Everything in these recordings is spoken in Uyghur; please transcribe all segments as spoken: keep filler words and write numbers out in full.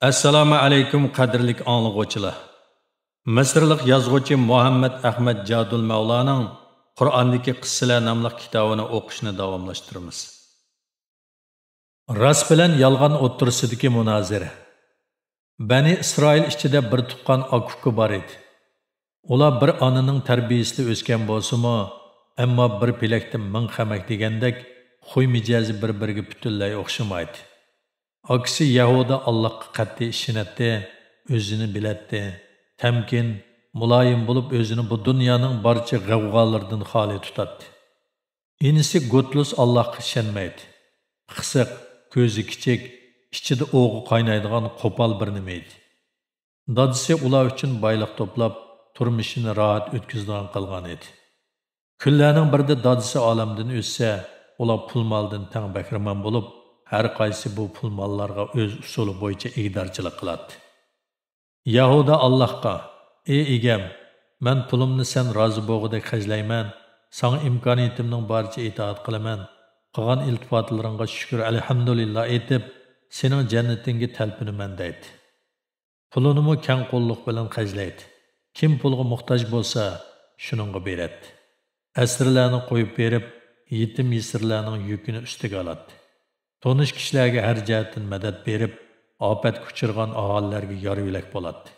ئەسسالامۇ ئەلەيكۇم، قەدىرلىك ئاڭلىغۇچىلار! مىسىرلىق يازغۇچى مۇھەممەد ئەخمەت جادۇل مەۋلانىڭ قۇرئاندىكى قىسسىلەر ناملىق كىتابىنى ئوقۇشنى داۋاملاشتۇرىمىز. راست بىلەن يالغان ئوتتۇرىسىدىكى مۇنازىرە. بەنى ئىسرائىل ئىچىدە بىر تۇغقان ئاكا-ئۇكا بار ئىدى. ئۇلار بىر ئانىنىڭ تەربىيىسىدە ئۆسكەن بولسىمۇ، ئەمما بىر پېلەكتە مىڭ خەمەك دېگەندەك خۇي مىجەزى بىر-بىرىگە پۈتۈنلەي ئوخشىمايدۇ. ئاكىسى يەھۇدا ئاللاھقا قەتئىي ئىشىنەتتى، ئۆزىنى بىلەتتى، تەمكىن، مۇلايىم بولۇپ، ئۆزىنى بۇ دۇنيانىڭ بارچە غەۋغالىرىدىن خالىي تۇتاتتى. ئىنىسى گوتلۇس ئاللاھقا ئىشەنمەيتتى. قىسىق، كۆزى كىچىك، ئىچىدە ئوغا قاينايدىغان قوپال بىر نېمە ئىدى. دادىسى ئۇلار ئۈچۈن بايلىق توپلاپ، تۇرمۇشىنى راھەت ئۆتكۈزىدىغان قىلغان ئىدى. كۈنلەرنىڭ بىرىدە دادىسى ئالەمدىن ئۆتسە، ئۇلار پۇل-مالدىن تەڭ بەھرىمەن بولۇپ، ھەر قايسى بۇ پۇل-ماللارغا ئۆز ئۇسۇلى بويىچە ئىگىدارچىلىق قىلاتتى. يەھۇدا ئاللاھقا: «ئى ئىگەم، مەن پۇلۇمنى سەن رازى بولغۇدەك خەجلەيمەن، ساڭا ئىمكانىيىتىمنىڭ بارىچە ئىتائەت قىلىمەن، قىلغان ئىلتىپاتلىرىڭغا شۈكۈر، ئەلھەمدۇلىللا ئېيتىپ، سېنىڭ جەننىتىڭگە تەلپۈنىمەن» دەيتتى. پۇلىنىمۇ كەڭ قوللۇق بىلەن خەجلەيتتى. كىم پۇلغا موھتاج بولسا، شۇنىڭغا بېرەتتى. ئەسىرلەرنى قويۇپ بېرىپ، يېتىم-يېسىرلەرنىڭ يۈكىنى ئۈستىگە ئالاتتى. تونۇش كىشىلەرگە ھەر جەھەتتىن مەدەت بېرىپ، ئاپەتكە ئۇچرىغان ئاھالىلەرگە يار-يۆلەك بولاتتى.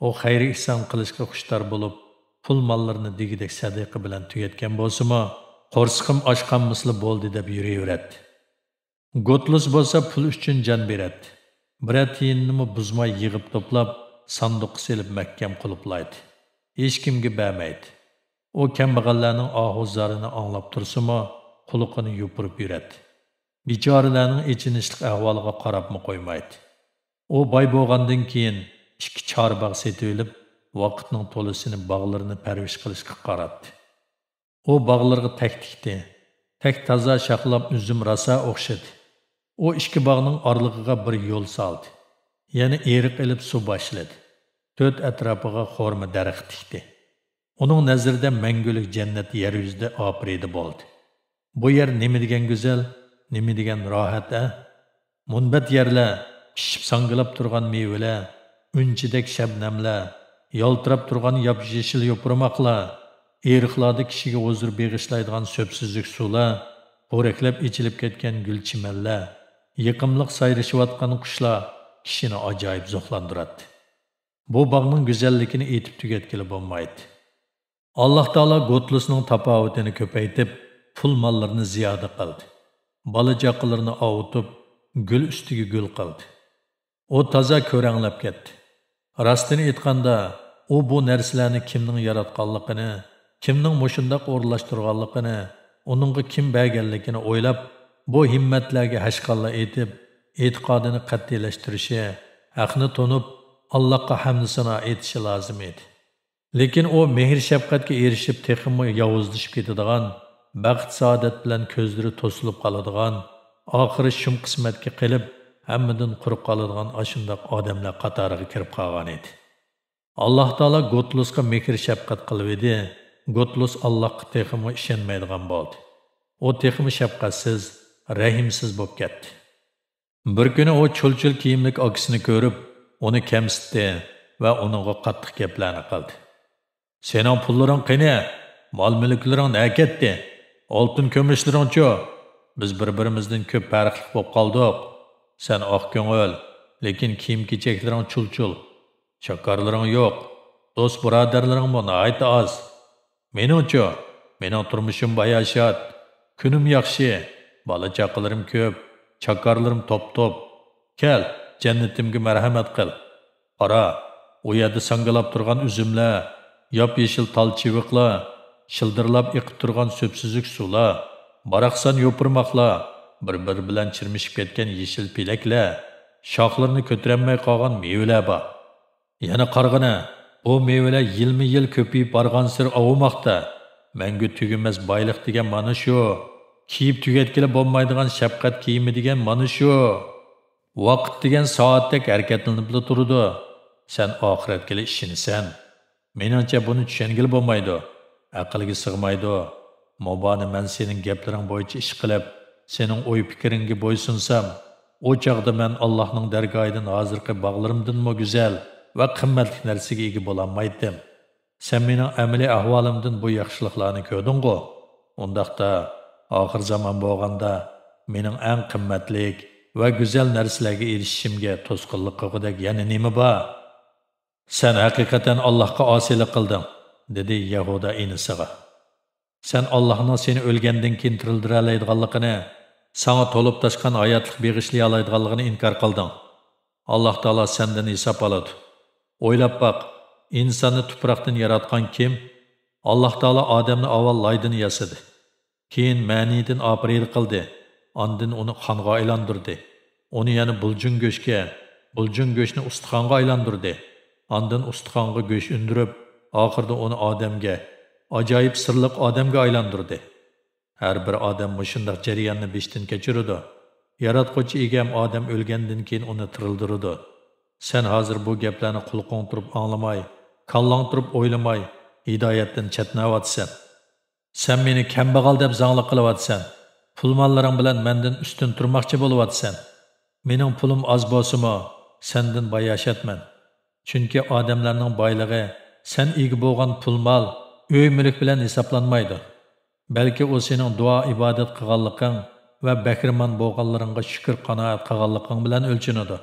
ئۇ خەير-ئېھسان قىلىشقا خۇشتار بولۇپ، پۇل-ماللىرىنى دېگۈدەك سەدىقە بىلەن تۈگەتكەن بولسىمۇ، «قورسىقىم ئاچ قالمىسىلا بولدى» دەپ يۈرۈۋېرەتتى. گوتلۇس بولسا پۇل ئۈچۈن جان بېرەتتى. بىرەر تىيىننىمۇ بۇزماي يىغىپ توپلاپ، ساندۇققا سېلىپ مەھكەم قۇلۇپلايتتى. ھېچكىمگە بەرمەيتتى. ئۇ كەمبەغەللەرنىڭ ئاھۇ-زارىنى ئاڭلاپ تۇرسىمۇ، قۇلىقىنى يوپۇرۇپ يۈرەتتى. بىچارىلەرنىڭ ئېچىنىشلىق ئەھۋالىغا قاراپمۇ قويمايتتى. ئۇ باي بولغاندىن كېيىن ئىككى چارباغ سېتىۋېلىپ، ۋاقىتنىڭ تولىسىنى باغلىرىنى پەرۋىش قىلىشقا قاراتتى. ئۇ باغلىرىغا تەك تىكتى. تەك تازا شاخلاپ ئۈزۈم راسا ئوخشىدى. ئۇ ئىككى باغنىڭ ئارىلىقىغا بىر يول سالدى. يەنە ئېرىق ئېلىپ سۇ باشلىدى. تۆت ئەتراپىغا خورما دەرىخى تىكتى. ئۇنىڭ نەزىرىدە مەڭگۈلۈك جەننەت يەر يۈزىدە ئاپىرىدە بولدى. بۇ يەر نېمە دېگەن گۈزەل، نېمە دېگەن راھەت-ە! مۇنبەت يەرلەر، پىشىپ ساڭگىلاپ تۇرغان مېۋىلەر، ئۈنچىدەك شەبنەملەر، يالتىراپ تۇرغان ياپيېشىل يوپۇرماقلار، ئېرىقلاردا كىشىگە ھۇزۇر بېغىشلايدىغان سۆپسۈزۈك سۇلار، پورەكلەپ ئېچىلىپ كەتكەن گۈل-چىمەنلەر، يېقىملىق سايرىشىۋاتقان قۇشلار كىشىنى ئاجايىپ زوقلاندۇراتتى. بۇ باغنىڭ گۈزەللىكىنى ئېيتىپ تۈگەتكىلى بولمايتتى. ئاللاھ تائالا گوتلۇسنىڭ تاپاۋىتىنى كۆپەيتىپ، پۇل-ماللىرىنى زىيادە قىلدى. بالا-چاقىلىرىنى ئاۋۇتۇپ، گۈل ئۈستىگە گۈل قىلدى. ئۇ تازا كۆرەڭلەپ كەتتى. راستىنى ئېيتقاندا، ئۇ بۇ نەرسىلەرنى كىمنىڭ ياراتقانلىقىنى، كىمنىڭ مۇشۇنداق ئورۇنلاشتۇرغانلىقىنى، ئۇنىڭغا كىم بەرگەنلىكىنى ئويلاپ، بۇ ھىممەتلەرگە ھەشقاللا ئېيتىپ، ئېتىقادىنى قەتئىيلەشتۈرۈشى، ھەقنى تونۇپ، ئاللاھقا ھەمدۇسانا ئېيتىشى لازىم ئىدى. لېكىن ئۇ مېھىر-شەپقەتكە ئېرىشىپ، تېخىمۇ ياۋۇزلىشىپ كېتىدىغان، بەخت-سائادەت بىلەن كۆزلىرى توسۇلۇپ قالىدىغان، ئاخىرى شۇم قىسمەتكە قېلىپ، ھەممىدىن قۇرۇق قالىدىغان ئاشۇنداق ئادەملەر قاتارىغا كىرىپ قالغان ئىدى. ئاللاھ تائالا گوتلۇسقا مېھىر-شەپقەت قىلىۋىدى، گوتلۇس ئاللاھقا تېخىمۇ ئىشەنمەيدىغان بولدى. ئۇ تېخىمۇ شەپقەتسىز، رەھىمسىز بولۇپ كەتتى. بىر كۈنى ئۇ چۇل-چۇل كىيىملىك ئاكىسىنى كۆرۈپ، ئۇنى كەمسىتتى ۋە ئۇنىڭغا قاتتىق گەپلەرنى قىلدى. «سېنىڭ پۇللىرىڭ قېنى؟ مال-مۈلۈكلىرىڭ نەگە كەتتى؟ ئالتۇن-كۈمۈشلىرىڭچۇ؟ بىز بىر-بىرىمىزدىن كۆپ پەرقلىق بولۇپ قالدۇق. سەن ئاق كۆڭۈل، لېكىن كىيىم-كېچەكلىرىڭ چۇل-چۇل. چاكارلىرىڭ يوق، دوست-بۇرادەرلىرىڭمۇ ناھايىتى ئاز. مېنىڭچۇ؟ مېنىڭ تۇرمۇشۇم باياشات، كۈنۈم ياخشى، بالا-چاقىلىرىم كۆپ، چاكارلىرىم توپ-توپ. كەل، جەننىتىمگە مەرھەمەت قىل. قارا، ئۇ يەردە ساڭگىلاپ تۇرغان ئۈزۈملەر، ياپيېشىل تال چىۋىقلار، شىلدىرلاپ ئېقىپ تۇرغان سۆپسۈزۈك سۇلار، باراقسان يوپۇرماقلار، بىر-بىرى بىلەن چىرمىشىپ كەتكەن يېشىل پېلەكلەر، شاخلىرىنى كۆتۈرەلمەي قالغان مېۋىلەر بار. يەنە قارىغىنە، بۇ مېۋىلەر يىلمۇ-يىل كۆپىيىپ بارغانسېرى ئاۋۇماقتا. مەڭگۈ تۈگىمەس بايلىق دېگەن مانا شۇ. كىيىپ تۈگەتكىلى بولمايدىغان شەپقەت كىيىمى دېگەن مانا شۇ. ۋاقىت دېگەن سائەتتەك ھەرىكەتلىنىپلا تۇرىدۇ. سەن ئاخىرەتكىلا ئىشىنىسەن. مېنىڭچە بۇنى چۈشەنگىلى بولمايدۇ. ئەقىلگە سىغمايدۇ. مۇبادا مەن سېنىڭ گەپلىرىڭ بويىچە ئىش قىلىپ، سېنىڭ ئوي-پىكرىڭگە بويسۇنسام، ئۇ چاغدا مەن ئاللاھنىڭ دەرگاھىدىن ھازىرقى باغلىرىمدىنمۇ گۈزەل ۋە قىممەتلىك نەرسىگە ئىگە بولالمايتتىم. سەن مېنىڭ ئەمەلىي ئەھۋالىمدىن بۇ ياخشىلىقلارنى كۆردۈڭغۇ؟ ئۇنداقتا، ئاخىر زامان بولغاندا، مېنىڭ ئەڭ قىممەتلىك ۋە گۈزەل نەرسىلەرگە ئېرىشىشىمگە توسقۇنلۇق قىلغۇدەك يەنە نېمە بار؟ سەن ھەقىقەتەن ئاللاھقا ئاسىيلىق قىلدىڭ، دېدى يەھۇدا ئىنىسىغا. سەن ئاللاھنىڭ سېنى ئۆلگەندىن كېيىن تىرىلدۈرەلەيدىغانلىقىنى، ساڭا تولۇپ تاشقان ھاياتلىق بېغىشلىيالايدىغانلىقىنى ئىنكار قىلدىڭ. ئاللاھ تائالا سەندىن ھېساب ئالىدۇ. ئويلاپ باق، ئىنساننى تۇپراقتىن ياراتقان كىم؟ ئاللاھ تائالا ئادەمنى ئاۋۋال لايدىن ياسىدى. كېيىن مەنىدىن ئاپىرىدە قىلدى. ئاندىن ئۇنى قانغا ئايلاندۇردى. ئۇنى يەنە بۇلجۇڭ گۆشكە، بۇلجۇڭ گۆشنى ئۇستىخانغا ئايلاندۇردى. ئاندىن ئۇستىخانغا گۆش ئۈندۈرۈپ، ئاخىرىدا ئۇنى ئادەمگە، ئاجايىپ سىرلىق ئادەمگە ئايلاندۇردى. ھەر بىر ئادەم مۇشۇنداق جەرياننى بېشىدىن كەچۈرىدۇ. ياراتقۇچى ئىگەم ئادەم ئۆلگەندىن كېيىن ئۇنى تىرىلدۈرىدۇ. سەن ھازىر بۇ گەپلەرنى قۇلىقىڭ تۇرۇپ ئاڭلىماي، كاللاڭ تۇرۇپ ئويلىماي، ھىدايەتتىن چەتنەۋاتىسەن. سەن مېنى كەمبەغەل دەپ زاڭلىق قىلىۋاتىسەن. پۇل-ماللىرىڭ بىلەن مەندىن ئۈستۈن تۇرماقچى بولۇۋاتىسەن. مېنىڭ پۇلۇم ئاز بولسىمۇ، سەندىن باياشاتمەن. چۈنكى ئادەملەرنىڭ بايلىقى سەن ئىگە بولغان پۇل-مال، ئۆي-مۈلۈك بىلەن ھېسابلانمايدۇ. بەلكى ئۇ سېنىڭ دۇئا-ئىبادەت قىلغانلىقىڭ ۋە بەھرىمەن بولغانلىرىڭغا شۈكۈر قانائەت قىلغانلىقىڭ بىلەن ئۆلچىنىدۇ.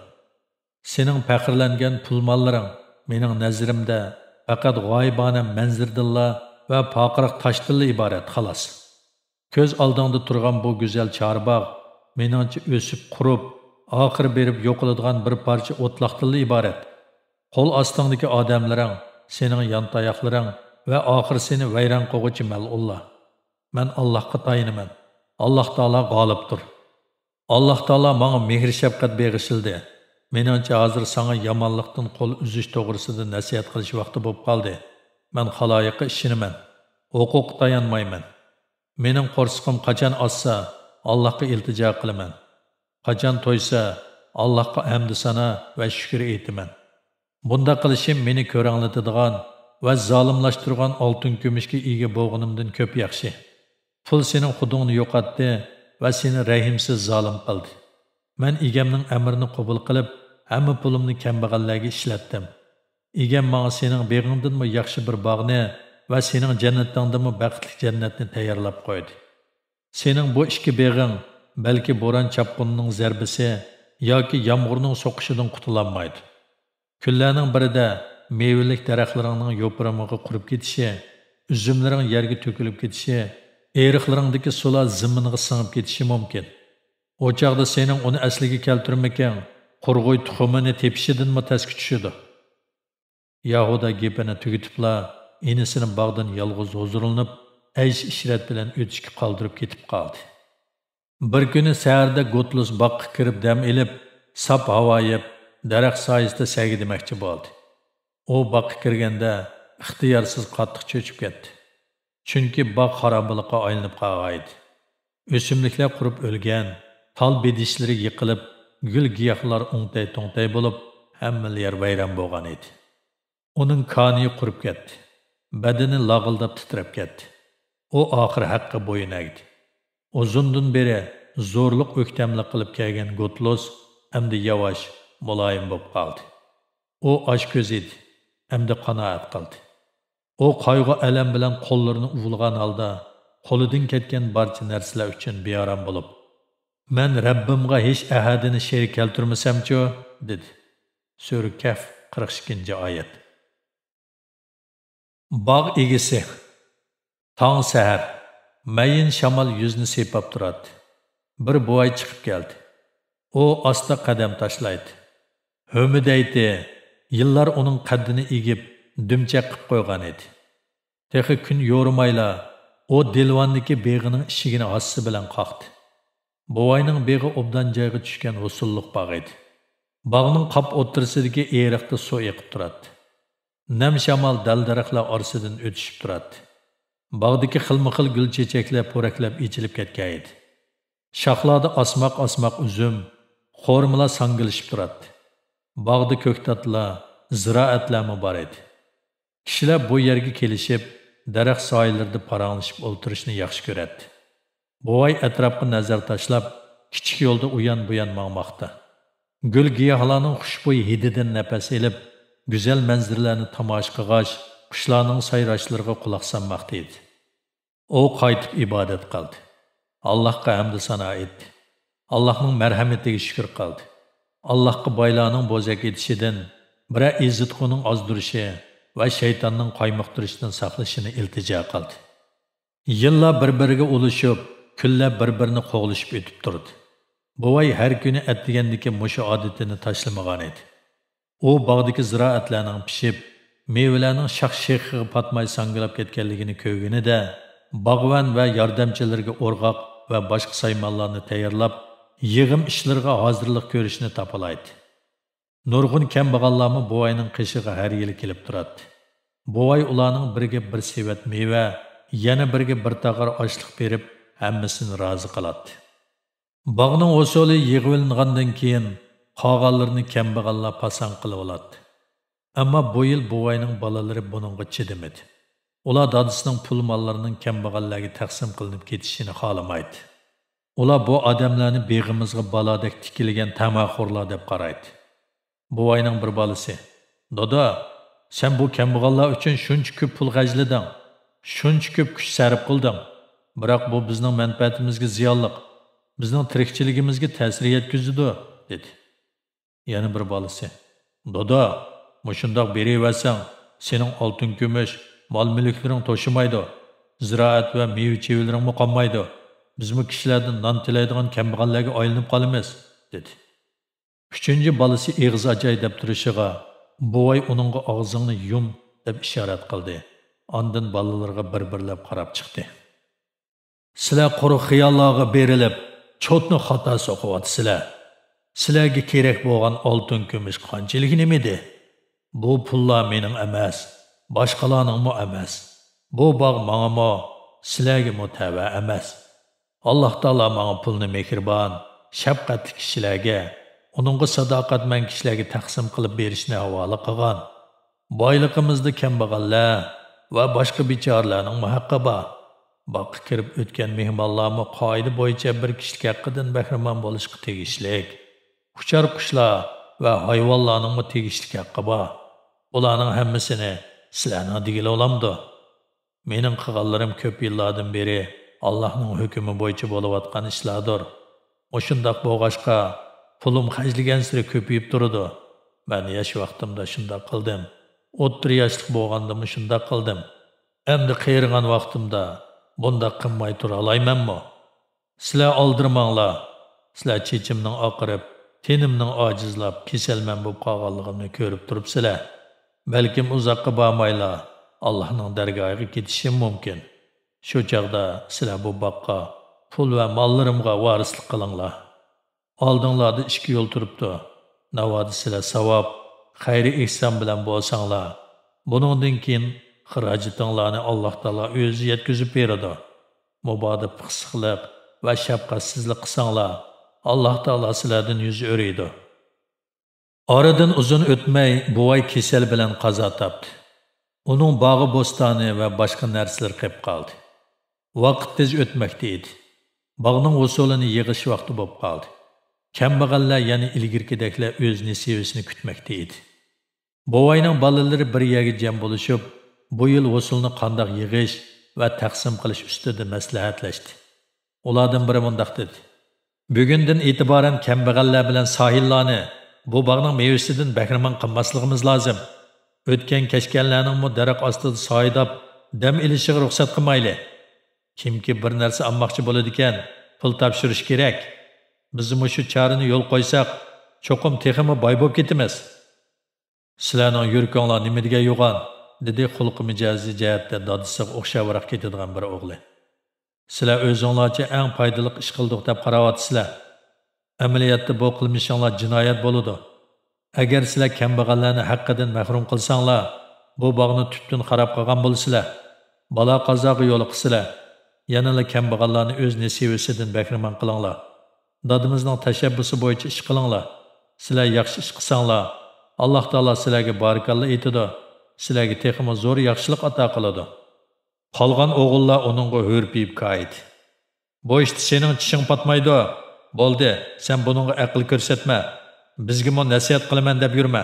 سېنىڭ پەخىرلەنگەن پۇل-ماللىرىڭ مېنىڭ نەزىرىمدە پەقەت غايىبانە مەنزىرىدىنلا ۋە پارقىراق تاشتىنلا ئىبارەت، خالاس. كۆز ئالدىڭدا تۇرغان بۇ گۈزەل چارباغ مېنىڭچە ئۆسۈپ قۇرۇپ، ئاخىرى بېرىپ يوقىلىدىغان بىر پارچە ئوتلاقتىنلا ئىبارەت. قول ئاستىڭدىكى ئادەملىرىڭ سېنىڭ يانتاياقلىرىڭ ۋە ئاخىرى سېنى ۋەيران قىلغۇچى مەلئۇنلار. مەن ئاللاھقا تايىنىمەن. ئاللاھ تائالا غالىبتۇر. ئاللاھ تائالا ماڭا مېھىر-شەپقەت بېغىشلىدى. مېنىڭچە، ھازىر ساڭا يامانلىقتىن قول ئۈزۈش توغرىسىدا نەسىھەت قىلىش ۋاقتى بولۇپ قالدى. مەن خالايىققا ئىشىنىمەن. ھوقۇققا تايانمايمەن. مېنىڭ قورسىقىم قاچان ئاچسا، ئاللاھقا ئىلتىجا قىلىمەن. قاچان تويسا، ئاللاھقا ھەمدۇسانا ۋە شۈكۈر ئېيتىمەن. بۇنداق قىلىشىم مېنى كۆرەڭلىتىدىغان ۋە زالىملاشتۇرغان ئالتۇن-كۈمۈشكە ئىگە بولغىنىمدىن كۆپ ياخشى. پۇل سېنىڭ خۇدۇڭنى يوقاتتى ۋە سېنى رەھىمسىز زالىم قىلدى. مەن ئىگەمنىڭ ئەمرىنى قوبۇل قىلىپ، ھەممە پۇلۇمنى كەمبەغەللەرگە ئىشلەتتىم. ئىگەم ماڭا سېنىڭ بېغىڭدىنمۇ ياخشى بىر باغنى ۋە سېنىڭ جەننىتىڭدىنمۇ بەختلىك جەننەتنى تەييارلاپ قويدى. سېنىڭ بۇ ئىككى بېغىڭ بەلكى بوران-چاپقۇننىڭ زەربىسى ياكى يامغۇرنىڭ سوقۇشىدىن قۇتۇلالمايدۇ. كۈنلەرنىڭ بىرىدە مېۋىلىك دەرەخلىرىڭنىڭ يوپۇرمىقى قۇرۇپ كېتىشى، ئۈزۈملىرىڭ يەرگە تۆكۈلۈپ كېتىشى، ئېرىقلىرىڭدىكى سۇلار زېمىنغا سىڭىپ كېتىشى مۇمكىن. ئۇ چاغدا سېنىڭ ئۇنى ئەسلىگە كەلتۈرمىكىڭ قۇرغۇي تۇخۇمىنى تېپىشىدىنمۇ تەسكە چۈشىدۇ. يەھۇدا گېپىنى تۈگىتىپلا، ئىنىسىنى باغدىن يالغۇز ھۇزۇرلىنىپ، ئەيش-ئىشرەت بىلەن ئۆتۈشكە قالدۇرۇپ كېتىپ قالدى. بىر كۈنى سەھەردە گوتلۇس باغقا كىرىپ دەم ئېلىپ، ساپ ھاۋا يەپ، دەرەخ سايىسىدا سەگىدىمەكچى بولدى. ئۇ باغقا كىرگەندە، ئىختىيارسىز قاتتىق چۆچۈپ كەتتى. چۈنكى باغ خارابىلىققا ئايلىنىپ قالغانىدى. ئۆسۈملۈكلەر قۇرۇپ ئۆلگەن، تال بېدىشلىرى يىقىلىپ، گۈل-گىياھلار ئوڭتەي-توڭتەي بولۇپ، ھەممىلا يەر ۋەيران بولغان ئىدى. ئۇنىڭ كانىيى قۇرۇپ كەتتى. بەدىنى لاغىلداپ تىترەپ كەتتى. ئۇ ئاخىر ھەققە بويۇن ئەگدى. ئۇزۇندىن بېرى زورلۇق ئۆكتەملىك قىلىپ كەلگەن گوتلوس ئەمدى ياۋاش، مۇلايىم بولۇپ قالدى. ئۇ ئاچ كۆز ئىدى، ئەمدى قانائەت قىلدى. ئۇ قايغۇ-ئەلەم بىلەن قوللىرىنى ئۇۋۇلىغان ھالدا، قولىدىن كەتكەن بارچە نەرسىلەر ئۈچۈن بىئارام بولۇپ، «مەن رەببىمغا ھېچ ئەھەدىنى شېرىك كەلتۈرمىسەمچۇ؟» دېدى. سۈرە كەھف، قىرىق ئىككىنچى ئايەت. باغ ئىگىسى. تاڭ سەھەر، مەيىن شامال يۈزنى سىيپاپ تۇراتتى. بىر بوۋاي چىقىپ كەلدى. ئۇ ئاستا قەدەم تاشلايتتى. ھۆمۈدەيتتى. يىللار ئۇنىڭ قەددىنى ئېگىپ، دۈمچەك قىپ قويغان ئىدى. تېخى كۈن يورۇمايلا، ئۇ دىلۋاندىكى بېغىنىڭ ئىشىكىنى ھاسىسى بىلەن قاقتى. بوۋاينىڭ بېغى ئوبدان جايغا چۈشكەن ھوسۇللۇق باغ ئىدى. باغنىڭ قاپ ئوتتۇرىسىدىكى ئېرىقتا سۇ ئېقىپ تۇراتتى. نەم شامال دەل-دەرەخلەر ئارىسىدىن ئۆتۈشۈپ تۇراتتى. باغدىكى خىلمۇخىل گۈل-چېچەكلەر پورەكلەپ ئېچىلىپ كەتكەن ئىدى. شاخلاردا ئاسماق-ئاسماق ئۈزۈم، خورمىلار ساڭگىلىشىپ تۇراتتى. باغدا كۆكتاتلار، زىرائەتلەرمۇ بار ئىدى. كىشىلەر بۇ يەرگە كېلىشىپ، دەرەخ سايىلىرىدا پاراڭلىشىپ ئولتۇرۇشنى ياخشى كۆرەتتى. بوۋاي ئەتراپقا نەزەر تاشلاپ، كىچىك يولدا ئۇيان-بۇيان ماڭماقتا. گۈل-گىياھلارنىڭ خۇشبۇي ھىدىدىن نەپەس ئېلىپ، گۈزەل مەنزىرىلەرنى تاماشا قىلغاچ، قۇشلارنىڭ سايراشلىرىغا قۇلاق سالماقتا ئىدى. ئۇ قايتىپ ئىبادەت قىلدى. ئاللاھقا ھەمدۇ سانا ئېيتتى. ئاللاھنىڭ مەرھەمىتىگە شۈكۈر قىلدى. ئاللاھقا بايلارنىڭ بوزەك ئېتىشىدىن، بىرەر ئېزىتقۇنىڭ ئازدۇرۇشى ۋە شەيتاننىڭ قايمۇقتۇرۇشىدىن ساقلىشىنى ئىلتىجا قىلدى. يىللار بىر-بىرىگە ئۇلىشىپ، كۈنلەر بىر-بىرىنى قوغلىشىپ ئۆتۈپ تۇردى. بوۋاي ھەر كۈنى ئەتىگەندىكى مۇشۇ ئادىتىنى تاشلىمىغانىدى. ئۇ باغدىكى زىرائەتلەرنىڭ پىشىپ، مېۋىلەرنىڭ شاخ-شېخىغا پاتماي ساڭگىلاپ كەتكەنلىكىنى كۆرگىنىدە، باغۋەن ۋە ياردەمچىلىرىگە ئورغاق ۋە باشقا سايمانلارنى تەييارلاپ، يىغىم ئىشلىرىغا ھازىرلىق كۆرۈشنى تاپىلايتتى. نۇرغۇن كەمبەغەللەرمۇ بوۋاينىڭ قېشىغا ھەر يىلى كېلىپ تۇراتتى. بوۋاي ئۇلارنىڭ بىرىگە بىر سېۋەت مېۋە، يەنە بىرىگە بىر تاغار ئاشلىق بېرىپ، ھەممىسىنى رازى قىلاتتى. باغنىڭ ھوسۇلى يىغىۋېلىنغاندىن كېيىن، قالغانلىرىنى كەمبەغەللەر پاساڭ قىلىۋالاتتى. ئەمما بۇ يىل بوۋاينىڭ بالىلىرى بۇنىڭغا چىدىمىدى. ئۇلار دادىسىنىڭ پۇل-ماللىرىنىڭ كەمبەغەللەرگە تەقسىم قىلىنىپ كېتىشىنى خالىمايتتى. ئۇلار بۇ ئادەملەرنى بېغىمىزغا بالادەك تىكىلگەن تەمەخورلار دەپ قارايتتى. بوۋاينىڭ بىر بالىسى، «دادا، سەن بۇ كەمبەغەللەر ئۈچۈن شۇنچە كۆپ پۇل خەجلىدىڭ، شۇنچە كۆپ كۈچ سەرپ قىلدىڭ. بىراق بۇ بىزنىڭ مەنپەئەتىمىزگە زىيانلىق، بىزنىڭ تىرىكچىلىكىمىزگە تەسىر يەتكۈزىدۇ» دېدى. يەنە بىر بالىسى، «دادا، مۇشۇنداق بېرىۋەرسەڭ، سېنىڭ ئالتۇن-كۈمۈش، مال-مۈلۈكلىرىڭ توشىمايدۇ، زىرائەت ۋە مېۋە-چېۋىلىرىڭمۇ قالمايدۇ. بىزمۇ كىشىلەردىن نان تىلەيدىغان كەمبەغەللەرگە ئايلىنىپ قالىمىز» دېدى. ئۈچىنچى بالىسى ئېغىز ئاچاي دەپ تۇرۇشىغا، بوۋاي ئۇنىڭغا «ئاغزىڭنى يۇم» دەپ ئىشارەت قىلدى. ئاندىن بالىلىرىغا بىر-بىرلەپ قاراپ چىقتى. «سىلەر قۇرۇق خىياللارغا بېرىلىپ، چوتنى خاتا سوقۇۋاتىسىلەر. سىلەرگە كېرەك بولغان ئالتۇن-كۈمۈش قانچىلىك نېمىدى؟ بۇ پۇللار مېنىڭ ئەمەس، باشقىلارنىڭمۇ ئەمەس. بۇ باغ ماڭىمۇ، سىلەرگىمۇ تەۋە ئەمەس. ئاللاھ تائالا ماڭا پۇلنى مېھرىبان، شەپقەتلىك كىشىلەرگە، ئۇنىڭغا ساداقەتمەن كىشىلەرگە تەقسىم قىلىپ بېرىشنى ھاۋالە قىلغان. بايلىقىمىزدا كەمبەغەللەر ۋە باشقا بىچارىلەرنىڭمۇ ھەققى بار. باغقا كىرىپ ئۆتكەن مېھمانلارمۇ قائىدە بويىچە بىر كىشىلىك ھەققىدىن بەھرىمەن بولۇشقا تېگىشلىك. ئۇچار قۇشلار ۋە ھايۋانلارنىڭمۇ تېگىشلىك ھەققى بار. ئۇلارنىڭ ھەممىسىنى سىلەرنىڭ دېگىلى بولامدۇ؟ مېنىڭ قىلغانلىرىم كۆپ يىللاردىن بېرى ئاللاھنىڭ ھۆكمى بويىچە بولۇۋاتقان ئىشلاردۇر. مۇشۇنداق بولغاچقا، پۇلۇم خەجلىگەنسېرى كۆپىيىپ تۇرىدۇ. مەن ياش ۋاقتىمدا شۇنداق قىلدىم. ئوتتۇرا ياشلىق بولغاندىمۇ شۇنداق قىلدىم. ئەمدى قېرىغان ۋاقتىمدا بۇنداق قىلماي تۇرالايمەنمۇ؟ سىلەر ئالدىرىماڭلار. سىلەر چېچىمنىڭ ئاقىرىپ، تېنىمنىڭ ئاجىزلاپ، كېسەلمەن بولۇپ قالغانلىقىمنى كۆرۈپ تۇرۇپسىلەر. بەلكىم ئۇزاققا بارمايلا ئاللاھنىڭ دەرگاھىغا كېتىشىم مۇمكىن. شۇ چاغدا سىلەر بۇ باغقا، پۇل ۋە ماللىرىمغا ۋارىسلىق قىلىڭلار. ئالدىڭلاردا ئىككى يول تۇرۇپتۇ. ناۋادا سىلەر ساۋاب، خەير-ئېھسان بىلەن بولساڭلار، بۇنىڭدىن كېيىن خىراجىتىڭلارنى ئاللاھ تائالا ئۆزى يەتكۈزۈپ بېرىدۇ. مۇبادا پىخسىقلىق ۋە شەپقەتسىزلىك قىلساڭلار، ئاللاھ تائالا سىلەردىن يۈز ئۆرۈيدۇ. ئارىدىن ئۇزۇن ئۆتمەي، بوۋاي كېسەل بىلەن قازا تاپتى. ئۇنىڭ باغى-بوستانى ۋە باشقا نەرسىلىرى قېلىپ قالدى. ۋاقىت تېز ئۆتمەكتە ئىدى. باغنىڭ ھوسۇلىنى يىغىش ۋاقتى بولۇپ قالدى. كەمبەغەللەر يەنە ئىلگىرىكىدەكلا ئۆز نېسىۋىسىنى كۈتمەكتە ئىدى. بوۋاينىڭ بالىلىرى بىر يەرگە جەم بولۇشۇپ، بۇ يىل ھوسۇلنى قانداق يىغىش ۋە تەقسىم قىلىش ئۈستىدە مەسلىھەتلەشتى. ئۇلاردىن بىرى مۇنداق دېدى: «بۈگۈندىن ئېتىبارەن كەمبەغەللەر بىلەن ساھىللارنى بۇ باغنىڭ مېۋىسىدىن بەھرىمەن قىلماسلىقىمىز لازىم. ئۆتكەن-كەچكەنلەرنىڭمۇ دەرەخ ئاستىدا سايىداپ دەم ئېلىشىغا رۇخسەت قىلمايلى. كىمكى بىر نەرسە ئالماقچى بولىدىكەن، پۇل تاپشۇرۇشى كېرەك. بىز مۇشۇ چارىنى يولغا قويساق، چوقۇم تېخىمۇ باي بولۇپ كېتىمىز.» «سىلەرنىڭ يۈرىكىڭلار نېمە دېگەن يوغان؟» دېدى خۇلقى مىجەزى جەھەتتە دادىسىغا ئوخشاۋراق كېتىدىغان بىر ئوغلى. «سىلەر ئۆزۈڭلارچە ئەڭ پايدىلىق ئىش قىلدۇق دەپ قاراۋاتىسىلەر. ئەمەلىيەتتە بۇ قىلمىشىڭلار جىنايەت بولىدۇ. ئەگەر سىلەر كەمبەغەللەرنى ھەققىدىن مەھرۇم قىلساڭلار، بۇ باغنى تۈپتىن خاراب قىلغان بولىسىلەر. بالا-قازاغا يولۇقىسىلەر. يەنىلا كەمبەغەللەرنى ئۆز نېسىۋىسىدىن بەھرىمەن قىلىڭلار. دادىمىزنىڭ تەشەببۇسى بويىچە ئىش قىلىڭلار. سىلەر ياخشى ئىش قىلساڭلار، ئاللاھ تائالا سىلەرگە بارىكاللا ئېيتىدۇ، سىلەرگە تېخىمۇ زور ياخشىلىق ئاتا قىلىدۇ.» قالغان ئوغۇللار ئۇنىڭغا ھۈرپىيىپ كايىدى. «بۇ ئىشتا سېنىڭ چىشىڭ پاتمايدۇ. بولدى، سەن بۇنىڭغا ئەقىل كۆرسەتمە. بىزگىمۇ نەسىھەت قىلىمەن دەپ يۈرمە.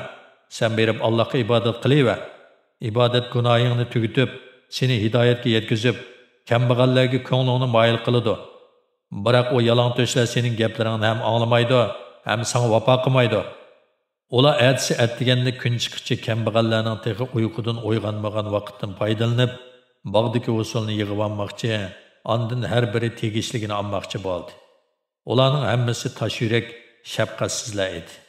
سەن بېرىپ ئاللاھقا ئىبادەت قىلىۋەر. ئىبادەت گۇناھىڭنى تۈگىتىپ، سېنى ھىدايەتكە يەتكۈزۈپ، كەمبەغەللەرگە كۆڭلۈڭنى مايىل قىلىدۇ. بىراق ئۇ يالاڭتۆشلەر سېنىڭ گەپلىرىڭنى ھەم ئاڭلىمايدۇ، ھەم ساڭا ۋاپا قىلمايدۇ. ئۇلار ئەتىسى ئەتىگەندە كۈن چىققىچە كەمبەغەللەرنىڭ تېخى ئۇيقۇدىن ئويغانمىغان ۋاقتىدىن پايدىلىنىپ، باغدىكى ھوسۇلنى يىغىۋالماقچى، ئاندىن ھەر بىرى تېگىشلىكىنى ئالماقچى بولدى. ئۇلارنىڭ ھەممىسى تاش يۈرەك، شەپقەتسىزلەر ئىدى.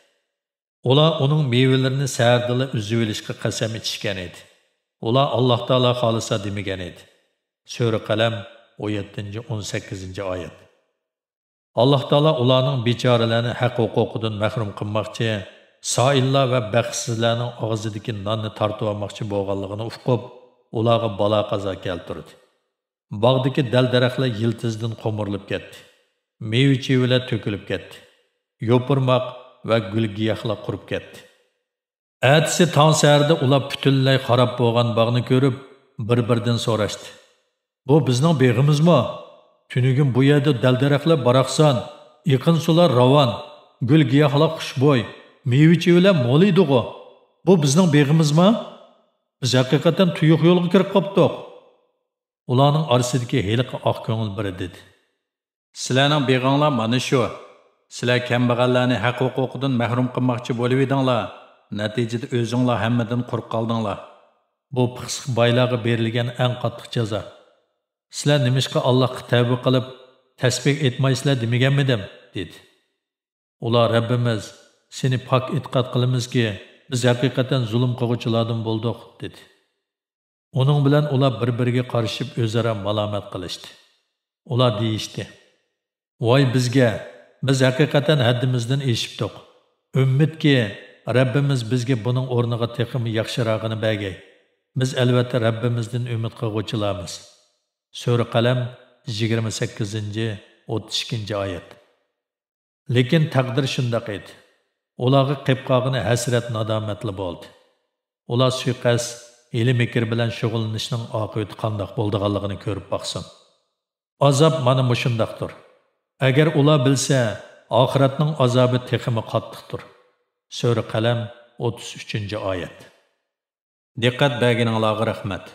ئۇلار ئۇنىڭ مېۋىلىرىنى سەھەردىلا ئۈزۈۋېلىشقا قەسەم ئىچىشكەن ئىدى. ئۇلار «ئاللاھ تائالا خالىسا» دېمىگەن ئىدى. سۈرە قەلەم، ئون يەتتىنچى، ئون سەككىزىنچى ئايەت. ئاللاھ تائالا ئۇلارنىڭ بىچارىلەرنى ھەق ھوقۇقىدىن مەھرۇم قىلماقچى، سائىللار ۋە بەختسىزلەرنىڭ ئاغزىدىكى ناننى تارتىۋالماقچى بولغانلىقىنى ئۇقۇپ، ئۇلارغا بالا-قازا كەلتۈردى. باغدىكى دەل-دەرەخلەر يىلتىزىدىن قومۇرۇلۇپ كەتتى. مېۋە-چېۋىلەر تۆكۈلۈپ كەتتى. يوپۇرماق ۋە گۈل-گىياھلار قۇرۇپ كەتتى. ئەتىسى تاڭ سەھەردە ئۇلار پۈتۈنلەي خاراب بولغان باغنى كۆرۈپ، بىر-بىرىدىن سوراشتى: «بۇ بىزنىڭ بېغىمىزمۇ؟ تۈنۈگۈن بۇ يەردە دەل-دەرەخلەر باراقسان، ئېقىن سۇلار راۋان، گۈل-گىياھلار خۇشبۇي، مېۋە-چېۋىلەر مول ئىدىغۇ. بۇ بىزنىڭ بېغىمىزما؟ بىز ھەقىقەتەن تۇيۇق يولغا كىرىپ قاپتۇق.» ئۇلارنىڭ ئارىسىدىكى ھېلىقى ئاق كۆڭۈل بىرى دېدى: «سىلەرنىڭ بېغىڭلار مانا شۇ. سىلەر كەمبەغەللەرنى ھەق ھوقۇقىدىن مەھرۇم قىلماقچى بولۇۋىدىڭلار، نەتىجىدە ئۆزۈڭلار ھەممىدىن قۇرۇق قالدىڭلار. بۇ پىخسىق بايلارغا بېرىلگەن ئەڭ قاتتىق جازا. سىلەر نېمىشقا ئاللاھقا تەۋبە قىلىپ، تەسبىھ ئېيتمايسىلەر دېمىگەنمىدىم؟» دېدى. ئۇلار: «رەببىمىز، سېنى پاك ئېتىقاد قىلىمىزكى، بىز ھەقىقەتەن زۇلۇم قىلغۇچىلاردىن بولدۇق» دېدى. ئۇنىڭ بىلەن ئۇلار بىر-بىرىگە قارىشىپ ئۆزئارا مالامەت قىلىشتى. ئۇلار دېيىشتى: «ۋاي بىزگە! بىز ھەقىقەتەن ھەددىمىزدىن ئېشىپتۇق. ئۈمىدكى، رەببىمىز بىزگە بۇنىڭ ئورنىغا تېخىمۇ ياخشىراقىنى بەرگەي. بىز ئەلۋەتتە رەببىمىزدىن ئۈمىد قىلغۇچىلارمىز.» سۈرە قەلەم، يىگىرمە سەككىزىنچى، ئوتتۇز ئىككىنچى ئايەت. لېكىن تەقدىر شۇنداق ئىدى. ئۇلارغا قېلىپ قالغىنى ھەسرەت-نادامەتلا بولدى. ئۇلار سۇيىقەست، ھىيلە-مىكىر بىلەن شۇغۇللىنىشنىڭ ئاقىۋىتى قانداق بولىدىغانلىقىنى كۆرۈپ باقسۇن. ئازاب مانا مۇشۇنداقتۇر. ئەگەر ئۇلار بىلسە، ئاخىرەتنىڭ ئازابى تېخىمۇ قاتتىقتۇر. سۈرە قەلەم، ئوتتۇز ئۈچىنچى ئايەت. دىققەت بەرگىنىڭلارغا رەھمەت.